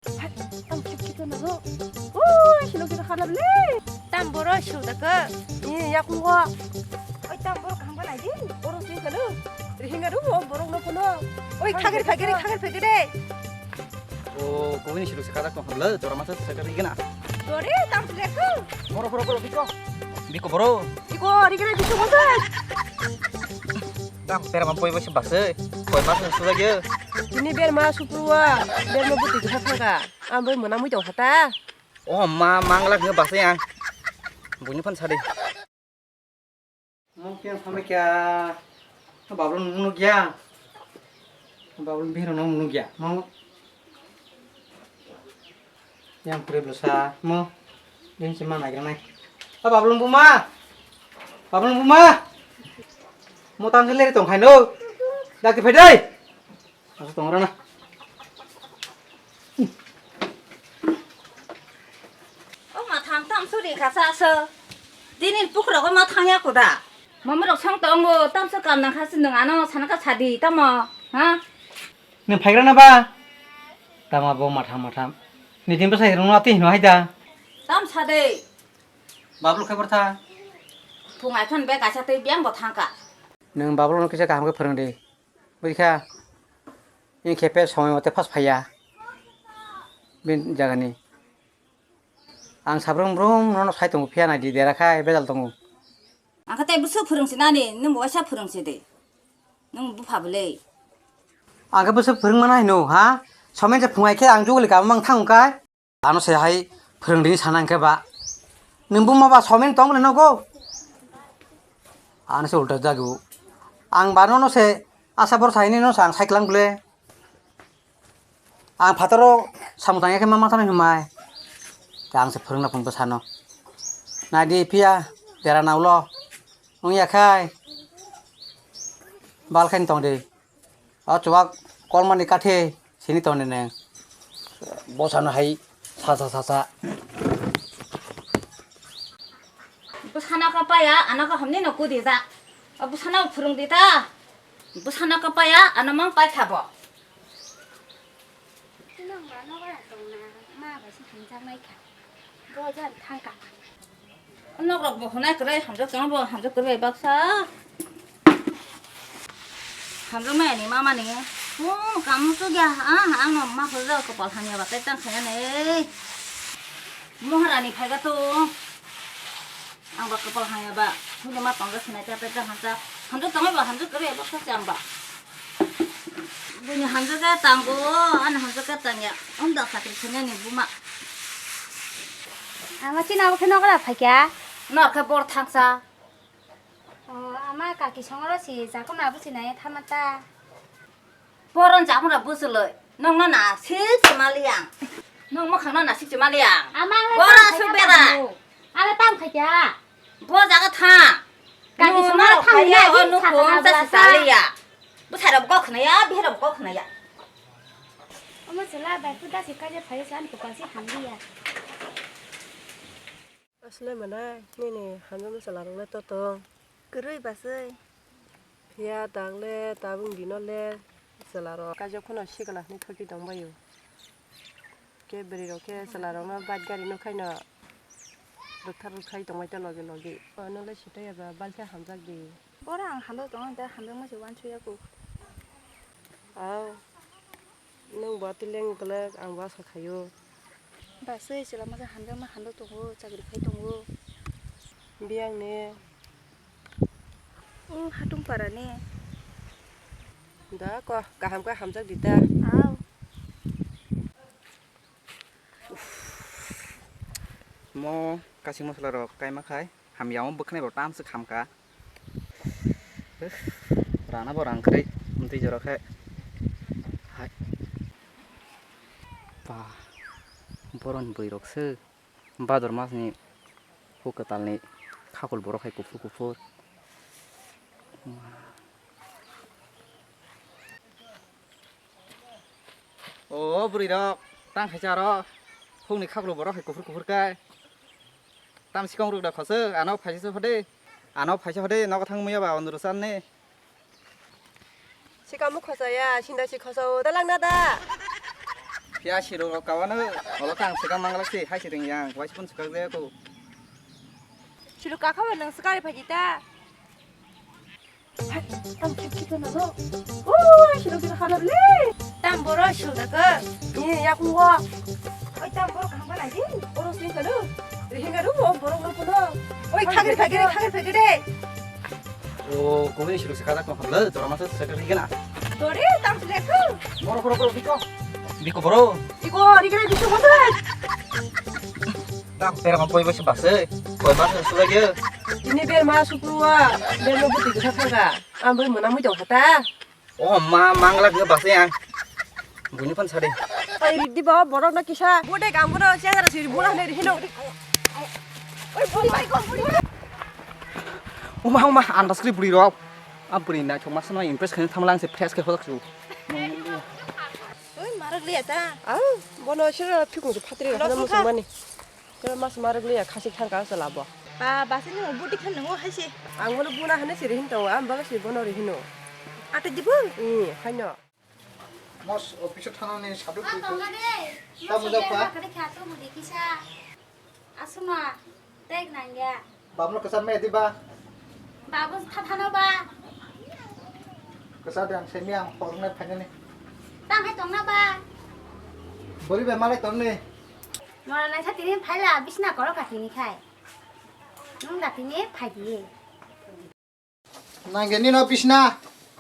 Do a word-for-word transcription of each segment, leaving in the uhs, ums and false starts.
Hai, tam khip khip na ro. Ui, sino kita khala le. Tam boro sio da ka. Ni ya kung go. Oi, tam boro kaham ka nai di. Boro sio ka lu. Rihinga ru, boro no kono. Oi, khagir, khagir, khagir, khagir de. O, kowini silo se kajak tong hamle, jora masa se kajak igena. Dore, tam se lekho. Boro, boro, boro, biko. Biko, boro. Iko, rigena biko, boro. Tam, pera mam poi basi basi. Poi basi sudah ge. Ini ber ma suprua, ber ma buti gha thaga. Am bai mona mui tong khata. O ma, mangla ge basi ang. Buini phan sadi. Mo kya sampai kya? Bablu nunu gya. Bablu bihiro no nunu gya. Mo yang pure blusa mo. Din sima nai granai. A Bablu buma. Bablu buma. Mo tam se leri tong khai no. Dak phai dai. Asa tong rana. O ma tham tam suri kha sa so. Tini pukhro ko ma thang ya kuda. Mama rok song tongo tam so kam nang kha si nang ano sana ka sadi tamo. Ha? Nang phaigra na ba? Tama bo matham matham. Ni din bwsai rung ati hino haida. Tam sade. Bablu khe bortha. Phung aithon be kaisa tei biyang bo thangka. Nang Bablu no kisa kaham khe phwrwng di. Buikha, ini khe pe somoi mote phas phaiya. Bin jagani. Ang sabrum brum nono sai tongo phiya nai di dera khai bejal tongo. Ang khe tei bwswk phwrwng si nani, nwng bo waisa phwrwng si de. Nwng bupha bwle. Ang khe bwswk phwrwng mana hino ha? Somoi se phungai khe ang juguli kama mang thang kai. Ano se hai phwrwngdini sana hwnkhe ba, nwng buma ba somin tong bwle nogo? Ano se ulta jago. Ang ba nono se asa bor saini no ang cycle ang bwle. Ang phataro samung tangya khe ma mathano himai. Ang se phwrwngna phung bwsano. Naidi phiya dera naulo. Wng ya khai. Bal khai tong di. O chuwak kolmani kathi sini tongni neng. Bosano hai sasa sasa. Bwsano ka paya, ano ka hamni no kudi ja. O bwsano phwrwng di ta. Bwsano ka paya, ano mang pai kha bo. Nang ba nogo tong na, ma ba si hamjak nai kha. Bo jan thang ka. Nok rok bo hunai kwrwi hamjak tongo bo hamjak kwrwi baksa. Hamjak maya ni mama ni. Hmm, kamu tu ya, ah, ang no ma hujak kapal hanya ba tai tang khaya nei. Maharani phaiga tu. Ang ba kapal hanya ba. Huni ma tongga sinai ta tai tang hamjak. Hamjak tongo ba hamjak kwrwi baksa se ang ba. Buini hamjak ka tango, ani hamjak ka tangya. Ang da sakri khanya ni buma. Ama chini abo khe nogra phaikya? Nor khe bor thangsa. O, ama kaki songro si, jakona abo si nai thamata. Boron jakona busuloi. Nong no na sik se mali ang. Nong mokhang no na sik se mali ang. Ama ang bora tam su khaikya bera. Tamo. Ama tam khaikya. Bo jaga thang. Kaki songro thang ya, o nukhung ta si saliya. Bwsai rok kok khna ya, bihai rok kok khna ya. Omo chwla bai phuda se kaisa phai se ani kwpal se hamliya. Asle mana nini hamjak bwsala rok le to tong. Kwrwi baswi. Phiya tangle tabuk dino le chwla rok kaisa phano sikla hwnwi thoti tong baio. Khe bwrwi rok khe chwla rok no bike gari no khaino rwktharwk khai tong bai ta logi logi. Ano le sitaiya ba balkhe hamjak di. Bora ang hando tongo, da hando mo se uansukya kuk. Aw, nwng bo atwleng glak, ang bo asa khaio. Baswi chwla masa hamjakma hando tongo, chakri khai tongo. Biyang ni. Wng hatung para ni. Da ko, kaham khe hamjak di ta. Aw. Mo kasing mosola rok kaima khai hamya, o bwkhnai bo tamswk hamkha. Rana bo rang kwrwi, amtwi jora khe. Hai. Ba, boroni bwrwi rok se. Bhador mas ni huk kwtal ni khakul borok hai kuphur kuphur. O bwrwi rok, tang khaisa aro hukni khakul borok hai kuphur kuphur khe. Tam sikong rwk da khoswk, ano phaisa phade, ano phaisa phade nogo thang muya ba onurusani. Sikamo khosaya, sinda si khosao, dalak na da. Phiya sirok rok kawano, olo kang swkang manglak si, hai si ring yang, waisa pun swkak jaya ko. Sirok kakha ba nang swkari phaji ta. Hai, tam khip khip na no. Oi, sirok sirok khana le. Tam boro sirok da ka. Ni ya ku wa. Oi, tam boro khang ba lai di. Boro sing ka do. Ri hinga do, boro no puno. Oi, khagri khagri khagri khagri de. O, kobini sirok se kajak tong khamle, jora masa se kajak gana. Dore, tam se lekho. Boro, boro, boro, biko. Biko, boro. Iko, ri kena bisu masa. Tam pera ma poi basi basi. Poi basi sudah ge. Ini ber ma suprua, ber ma buti kita pera. Ambo mana mui dong kata. O ma, manglak nge basi ang. Buini phan sade. Ai, ridi ba, borok na kisa. Bode gam bono, siya jara siri bola hne rihino. Oi, boli bai ko, boli bai. Uma, uma, andas kri buri rok. A buri na chok masa no impress khe thamlang se fresh khe holak su. Oi, marak liya ta. Au, bono sira phikung su phatri rok na musung mani. Kira mas marak liya khasi thang ka sa labo. Ba, basi ni buti khan nungo hai se. Ang bono buna hane siri hin tongo, ang baga si bono ri hino. Ate dibo? I, haino. Mos office thana ni sabri. Tamo jak pa? Asuna, tek nangya. Babno kesar me diba? Babu thathano ba. Kesar de ang semi ang horne phainani. Tang hai tongna ba. Bori be malai tongni. Mora nai sa tini phaila bisna koro katini khai. Nung da tini phai di. Nangeni no bisna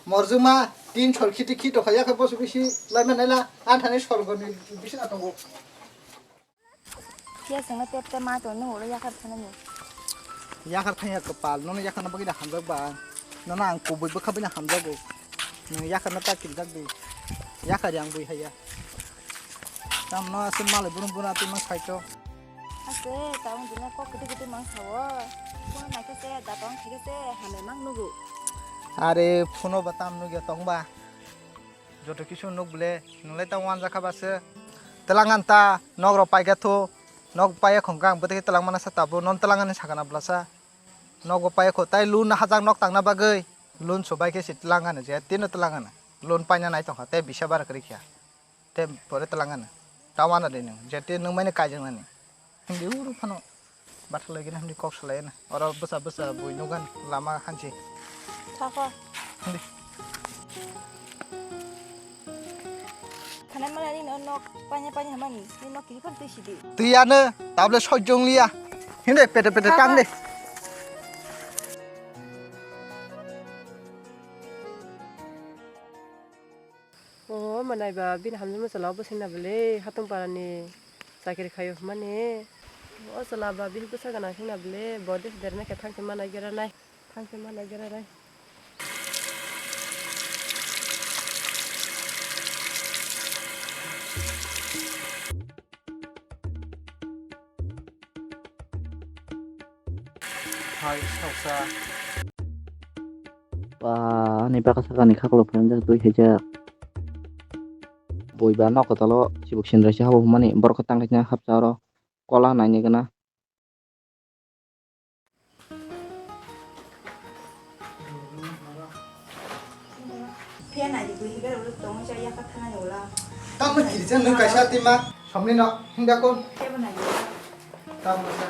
morjuma tin sol khiti khito khaya khe bosu bisi laima naila anthani solgoni bisna tongo. Phiya sengno tep tep ma tong nung ulo yakar thanani. Yakar thanya kopal, nono yakar na bagina hamjak ba. Nono ang kubui bwkha bina hamjago. Nung yakar na ta kiljak di. Yakar yang bui haya. Tamno aswk malai burum burum atwi mang saito. Ase, taung dina kok kiti kiti mang sao. Phone naikhe se, datong khaikhe se, hamya mang nugo. Are, phone ba tam nugya tong ba. Joto kisu nuk bole, nunglai ta wanjakha ba se. Telangan ta, nok rok paikha thu, nok paiya khongkha ang bwtwi telang mana sa tabuk, non telangan ni sakana bwlasa. Nok bo paiya kho, tai loan hajak nok tangna bagwi, loan sobai khe se telangan je, tino telangan. Loan paina nai tongkha, tei bisa bara kwrwi kha. Tei pore telangan. Tawana de nung, jete nung mane kaijaknani. Hindi uru phano. Bathalai gini hindi kok salai na. Oro bwsa bwsa bui nugan lama hansi. Thakho. Hindi. Thanai mana ni no nok panya panya hamani. Ni nok kiri phan tui sidi. Tui ano, tabole sojong liya. Hindi pete pete tang de. O manai ba bini hamjak masa labo singna bele hatong parani chakri khayo hwnmani. O chwla ba bihik bwsa gana singna bele body derna khe thangse manai gera nai. Thangse manai gera nai. Hai, sausa. Ba, ani baka sakani khaklo phunjak twi haijak. Bui ba nok kwtalo chibuk sindrai se habo hwnmani borok khe tang khe hapsa oro kola naini gana. Phiya nai di, bui hibar ulo tongo cha yakar thana ni ulo. Tamo kiri cha nung kaisa tima somni no hinda kon. Phiya bo nai di. Tamo sa.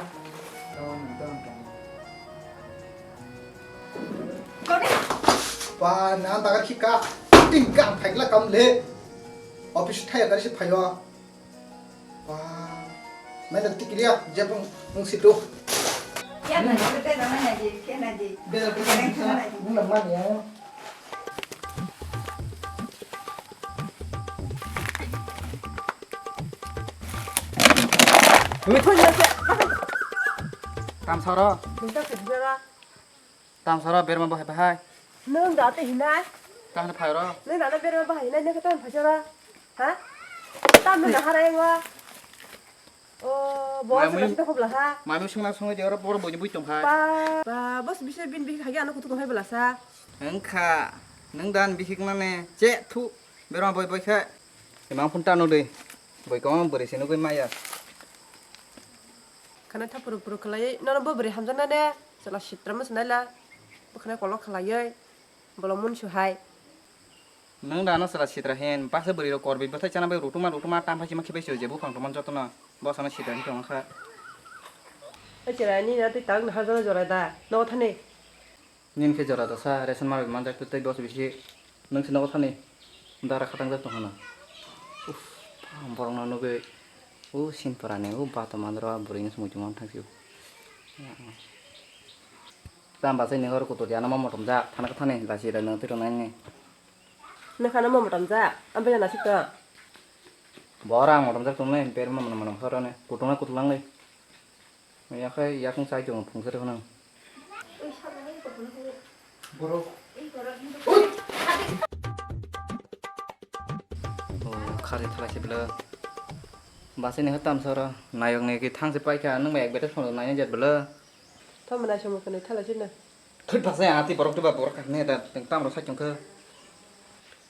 Tamo, tamo, tamo. Kore. Ba, na dagar khika. Ting kang phaikla kam le. Office thaya gari se phayo. Wah, main dak tikiri ya, jepung mung situ. Phiya nai di, phiya nai di, phiya nai di. Bela bela bela, mung lam mani ya. Tam soro. Minta kerja lah. Tam soro berma bahai bahai. Nung da te hinai. Tang phai ro. Nung da na berma bahai hinai nung tang phai ro. Ha? Tam nung da harai wa. O, bo Mai se mui- kasi to khobla ha. Mami sungna sungai de oro bor boi bui tong hai. Ba, ba, bos bisa bin bi hagi ano kutu hai bela sa. Engkha, nung dan bihik mane che thu berma boi boi khe. Imang phun tano de. Boi kama bori sinu goi maya. Khana thapuru puru khlai, nono bo bwrwi hamjakna ne, chwla sitra muchunai la, bo khana kolok khlaiwi, bolong munsu hai. Nwng da no chwla sitra hen, bwsa bwrwi rok korbi bwthai chana bai rutuma rutuma tam phai chima khibai se je buphang tongmani jotono, bosano sitra hin tongkha. O chwla ni na twi tang na hajana jora da, no thani. Nini khe jora da sa, ration market manjak twi tei boso bisi nwng se nogo thani dara khatang jak tongkha na. Uff, borok no nugwi o sinpara ni o bato mandro a bwrwi no se muitu man thang sio. Tam bwsai ni hor kutur ya no ma motom jak thana kha thani lasi da nwng twi rwnai ni. Nokha no ma motom jak, ang belai nasik tong. Bora ang motom jak tongnai, per ma motom motom horo ne, kutung na kutung lang le. Ya khai yakung sai tong phung sari honang. Borok. Oh, khari thala se bela. Bwsai ni hor tam sara, nayok ni ki thang se pai kha, nwng ma ek bete phone nai jet bela. Tamo nai somo kwnwi thala se na. Thut bwsai ang ati borok tuba borok kha ne da teng tam rok sai tong kha.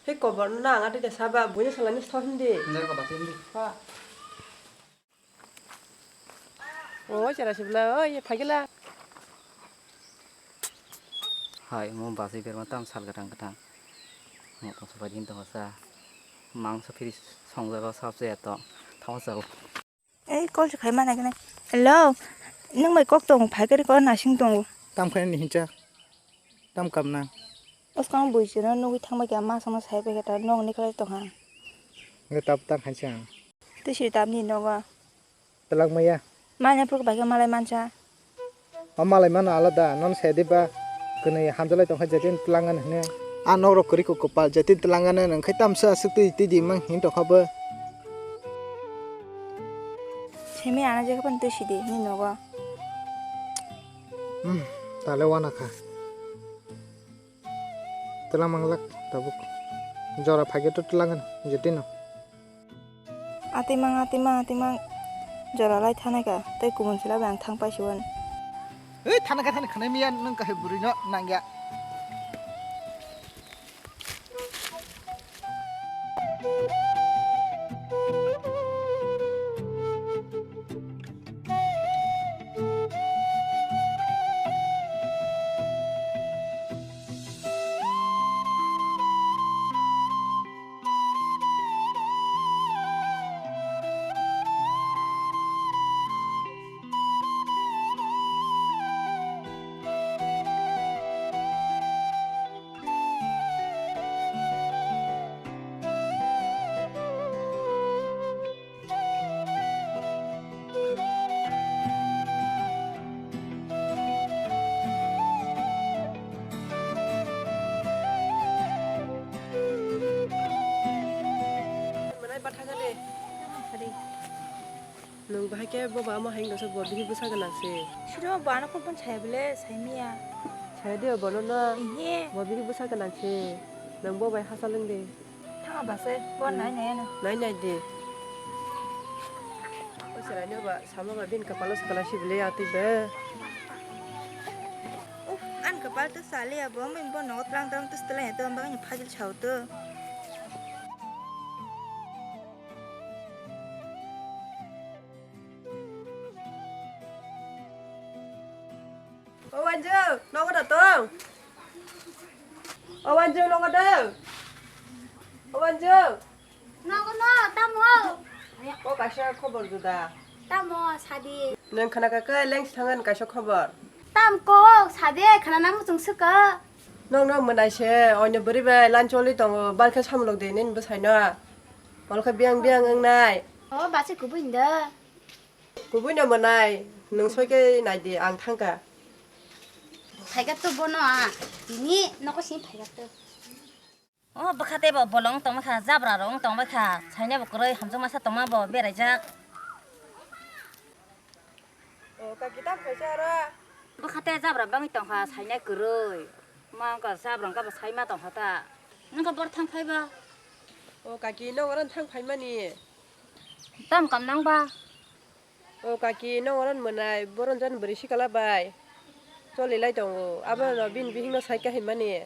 He kobor no ang ati da saba buino salani sthor hindi. Nai ko bwsai hindi. Ha. O chara sibla oi phagila. Hai mo bwsai berma tam sal gatang gatang. Mo tong sabai din tong sa. Mangso phiri songjago sabse to. Thawa sao. Ei, call se khai ma nai khe nai. Hello. Nwng bai kok tongo, phai khe kok nasing tongo. Tam khai ni hincha. Tam kam na. Bwskang bui chwrwino nugwi thang bai kha, ma songno sai bai kha, ta nokni khlai tong kha. Nge tap tang khai se ang. Twi siri tap ni nogo. Twlang maya. Manya phuru bai khe malai mansa. O malai mano alada, non se diba kwnwi hamjalai tongkha jetin tlangan hwnwi. A nokrok kwrwi kok kwpal jetin tlangan nwng khai tamsa aswk twi twi di mang hin tongkha bo. Simi ana je kapan twi sidi ni nogo. Hmm, tale wana kha. Tlang manglak tabuk. Jora phagya to tlangan jetino. Atimang, atimang, atimang. Jora lai thanai ka. Tei kumun sila bang thang paisiwan. Ei, thana ka thani khanai miya nung kahai bwrwi no nangya. Nwng bahai khe bo ba ma hai wngkha, bo bihi bwsa gwnang se. Siro bo ano phone phone saya bole, sai miya. Saya de bono no. Ihe. Bo bihi bwsa gwnang se. Nwng bo bai hachal wng de. Thang ba se, bo nai nai ano. Nai nai de. O chwrai no ba sama ba bini kapalo swkala si bole ya twi be. Uff, ani kapal to sale ya bo, bo nogo tlang tlang to swtala ya to, ang bagwi phajil sao to. O Wanju, nogo da tong? O Wanju, nogo da? O Wanju. Nogo no, tamo? Ko kaisa khobor juda. Tamo, sadi. Neng khana ka kai leng thangani kaisa khobor. Tam ko, sadi, khana namu chung suka. Nong nong mwnai se, oino bwrwi bai lan choli tongo, bal khe samlok de nini bwsai no. Ol khe biang biang wngnai. O, basi kubui nda. Kubui no mwnai, nwng soi khe nai di, ang thang kha. Phai kha to bono a, tini noko sini phai kha to. O bwkha tei bo bolong wng tong kha, jabra rok wng tong kha, saina bo kwrwi hamjak masa tongma bo beraijak. O kaki tam khaisa aro. Bwkha tei jabra bangwi tong kha, saina kwrwi. Ma wng kha jabra wng kha bo saima tong kha ta. Nang kha bor thang phai ba. O kaki no oro thang phai mani. Tam kam nang ba. O kaki no oro mwnai, boron jan bwrwi sikala bai. Choli lai tongo, abo no bini bihik no sai kha himani.